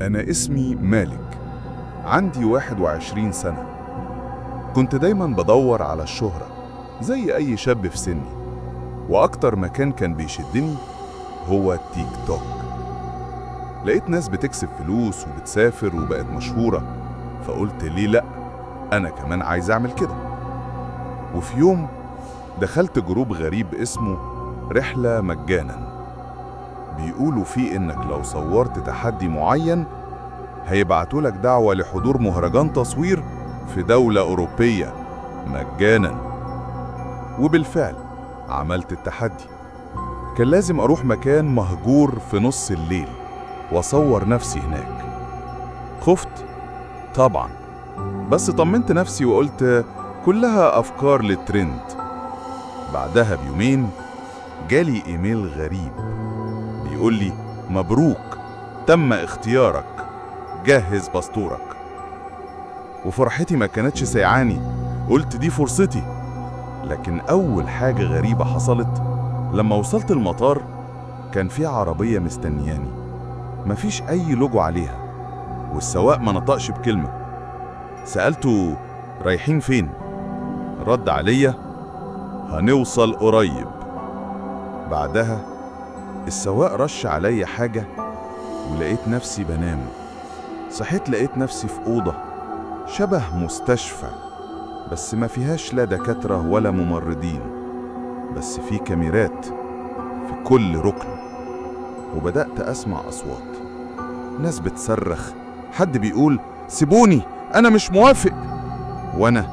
أنا اسمي مالك، عندي 21 سنة. كنت دايما بدور على الشهرة زي أي شاب في سني، وأكتر مكان كان بيشدني هو التيك توك. لقيت ناس بتكسب فلوس وبتسافر وبقت مشهورة، فقلت ليه لأ، أنا كمان عايز أعمل كده. وفي يوم دخلت group غريب اسمه رحلة مجانا، بيقولوا فيه إنك لو صورت تحدي معين هيبعتولك دعوة لحضور مهرجان تصوير في دولة أوروبية مجانا. وبالفعل عملت التحدي. كان لازم أروح مكان مهجور في نص الليل وأصور نفسي هناك. خفت طبعا، بس طمنت نفسي وقلت كلها أفكار للترند. بعدها بيومين جالي إيميل غريب بيقول لي مبروك، تم اختيارك، جهز باسبورك. وفرحتي ما كانتش سايعاني، قلت دي فرصتي. لكن أول حاجة غريبة حصلت لما وصلت المطار، كان في عربية مستنياني، مفيش أي لوجو عليها، والسواق ما نطقش بكلمة. سألته رايحين فين؟ رد عليا هنوصل قريب. بعدها السواق رش عليا حاجة ولقيت نفسي بنام. صحيت لقيت نفسي في أوضة شبه مستشفى، بس ما فيهاش لا دكاترة ولا ممرضين، بس في كاميرات في كل ركن. وبدأت أسمع أصوات ناس بتصرخ، حد بيقول سيبوني أنا مش موافق، وأنا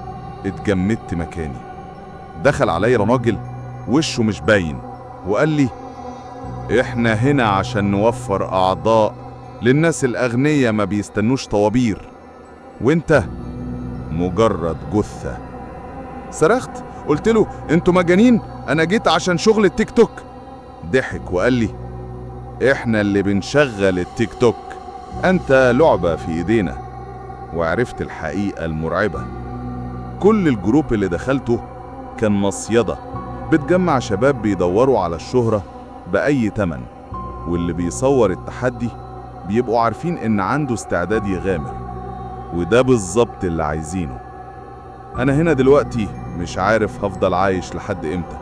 اتجمدت مكاني. دخل عليا راجل وشه مش باين وقال لي احنا هنا عشان نوفر أعضاء للناس الأغنياء، ما بيستنوش طوابير، وانت مجرد جثة. صرخت قلت له انتوا مجانين، انا جيت عشان شغل التيك توك. ضحك وقال لي احنا اللي بنشغل التيك توك، انت لعبة في ايدينا. وعرفت الحقيقة المرعبة، كل ال group اللي دخلته كان مصيدة بتجمع شباب بيدوروا على الشهرة بأي تمن، واللي بيصور التحدي بيبقوا عارفين إن عنده استعداد يغامر، وده بالظبط اللي عايزينه. أنا هنا دلوقتي مش عارف هفضل عايش لحد إمتى،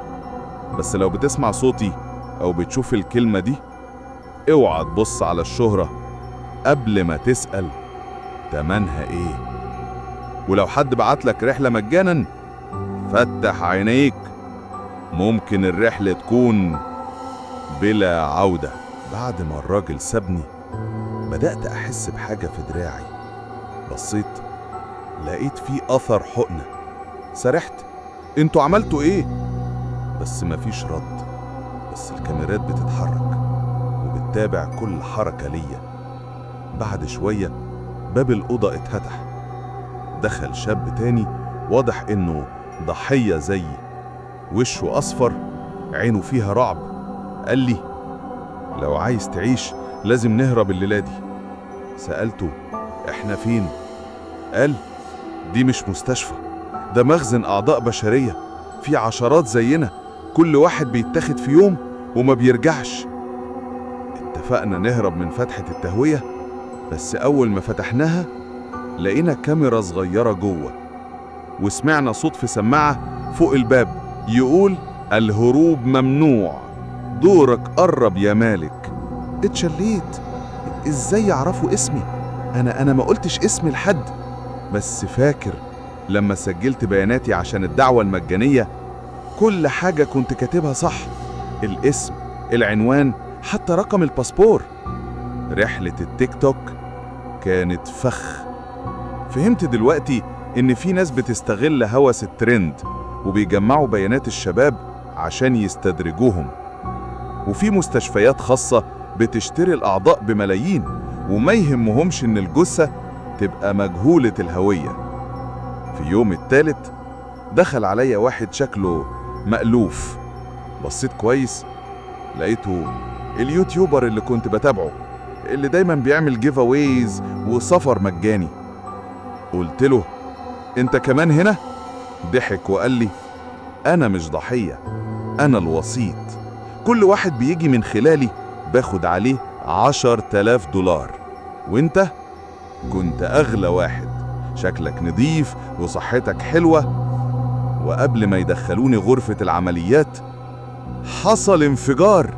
بس لو بتسمع صوتي أو بتشوف الكلمة دي، اوعى تبص على الشهرة قبل ما تسأل تمنها إيه. ولو حد بعتلك رحلة مجانا، فتح عينيك، ممكن الرحلة تكون بلا عودة. بعد ما الراجل سابني بدأت أحس بحاجة في دراعي، بصيت لقيت فيه أثر حقنة. سرحت، انتوا عملتوا ايه؟ بس مفيش رد، بس الكاميرات بتتحرك وبتتابع كل حركة ليا. بعد شوية باب الأوضة اتفتح، دخل شاب تاني واضح إنه ضحية زيي، وشه أصفر، عينه فيها رعب. قال لي لو عايز تعيش لازم نهرب الليلة دي. سألته احنا فين؟ قال دي مش مستشفى، ده مخزن أعضاء بشرية، في عشرات زينا، كل واحد بيتاخد في يوم وما بيرجعش. اتفقنا نهرب من فتحة التهوية، بس أول ما فتحناها لقينا كاميرا صغيرة جوه، وسمعنا صوت في سماعة فوق الباب يقول الهروب ممنوع، دورك قرب يا مالك. اتشليت، ازاي يعرفوا اسمي؟ انا ما قلتش اسمي لحد، بس فاكر لما سجلت بياناتي عشان الدعوة المجانية كل حاجة كنت كاتبها صح، الاسم، العنوان، حتى رقم الباسبور. رحلة التيك توك كانت فخ. فهمت دلوقتي إن في ناس بتستغل هوس الترند وبيجمعوا بيانات الشباب عشان يستدرجوهم، وفي مستشفيات خاصة بتشتري الأعضاء بملايين وما يهمهمش إن الجثة تبقى مجهولة الهوية. في يوم التالت دخل عليا واحد شكله مألوف، بصيت كويس لقيته ال YouTuber اللي كنت بتابعه، اللي دايما بيعمل giveaways وسفر مجاني. قلت له انت كمان هنا؟ ضحك وقال لي انا مش ضحية، انا الوسيط، كل واحد بيجي من خلالي باخد عليه 10,000 دولار. وانت كنت أغلى واحد، شكلك نظيف وصحتك حلوة. وقبل ما يدخلوني غرفة العمليات حصل انفجار.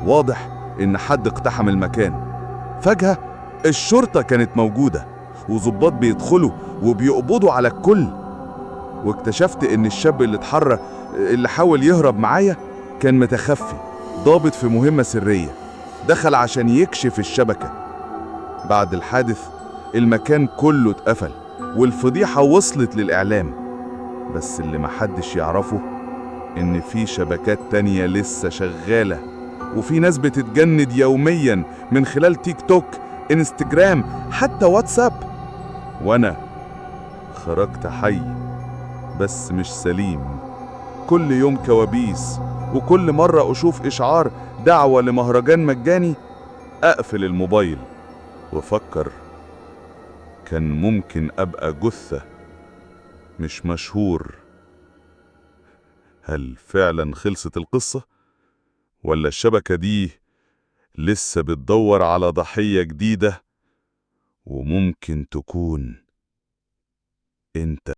واضح إن حد اقتحم المكان. فجأة الشرطة كانت موجودة وظباط بيدخلوا وبيقبضوا على الكل. واكتشفت إن الشاب اللي اتحرى اللي حاول يهرب معايا كان متخفي، ضابط في مهمة سرية، دخل عشان يكشف الشبكة. بعد الحادث المكان كله اتقفل والفضيحة وصلت للإعلام. بس اللي محدش يعرفه إن في شبكات تانية لسه شغالة، وفي ناس بتتجند يوميا من خلال تيك توك، انستجرام، حتى واتساب. وأنا خرجت حي بس مش سليم. كل يوم كوابيس، وكل مرة أشوف إشعار دعوة لمهرجان مجاني أقفل الموبايل وأفكر كان ممكن أبقى جثة مش مشهور. هل فعلا خلصت القصة؟ ولا الشبكة دي لسه بتدور على ضحية جديدة وممكن تكون انت؟